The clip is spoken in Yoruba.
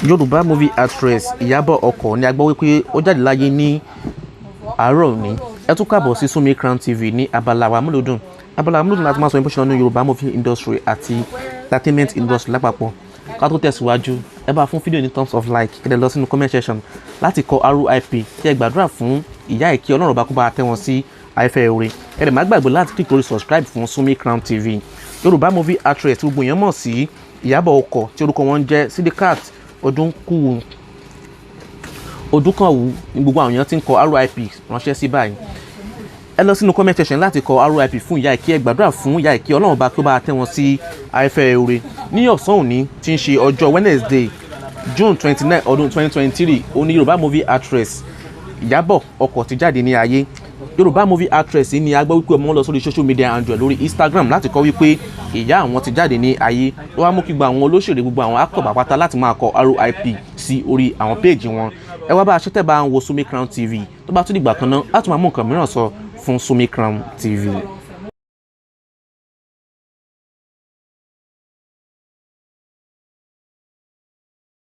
Yorùbá movie actress Ìyábọ̀ Ọkọ̀ ni a gbọ́ wípé ó jáde láyé ní àárọ̀ òní. Ẹ tún káàbọ̀ sí Sumi Crown TV ní abala wa amúlùdùn. Abala amúlùdùn láti máa sọ bó ṣe lọ ní Yorùbá movie industry àti entertainment industry lápapọ̀. Ká tó tẹ̀síwájú, ẹ bá fún fídíò ní thumbs up, like, kí ẹ lọ sínú comment section láti kọ RIP, kí ẹ gbàdúrà fún ìyá ẹ̀, kí Ọlọ́run bá kó bá tẹ́ wọn sí afẹ́fẹ́ oore. Ẹ lè má gbàgbé láti click lórí subscribe fún Sumi Crown TV. Yorùbá movie actress tí gbogbo èèyàn mọ̀ sí Ìyábọ̀ Ọkọ̀, tí orúkọ wọn ń jẹ́ Sidikat Odúkànwú, ní gbogbo àwọn èèyàn tí ń kọ RIP ránṣẹ́ sí báyìí. Ẹ lọ sínú comment section láti kọ RIP fún ìyá ẹ̀, kí ẹ gbàdúrà fún ìyá ẹ̀, kí Ọlọ́run bá kí ó bá tẹ́ wọn sí afẹ́fẹ́ oore. Ní ọ̀sán òní tí ń ṣe ọjọ́ Wednesday, June 29, ọdún 2023, ó ní Yorùbá movie actress Ìyábọ̀ Ọkọ̀ ti jáde ní ayé. Yorùbá movie actress ni a gbọ́ wípé ọmọ wọn lọ sórí social media handle lórí Instagram láti kọ wípé ìyá àwọn ti jáde ní ayé. Ló wá mú kí gbogbo àwọn olóṣèré, gbogbo àwọn actor pàpàtà láti máa kọ RIP sí orí àwọn péèjì wọn. Ẹ wá bá a ṣe tẹ́ bá ń wo Sumi Crown TV. Tó bá tún dìgbà kan náà, á tún máa mú nǹkan mìíràn sọ fún Sumi Crown TV.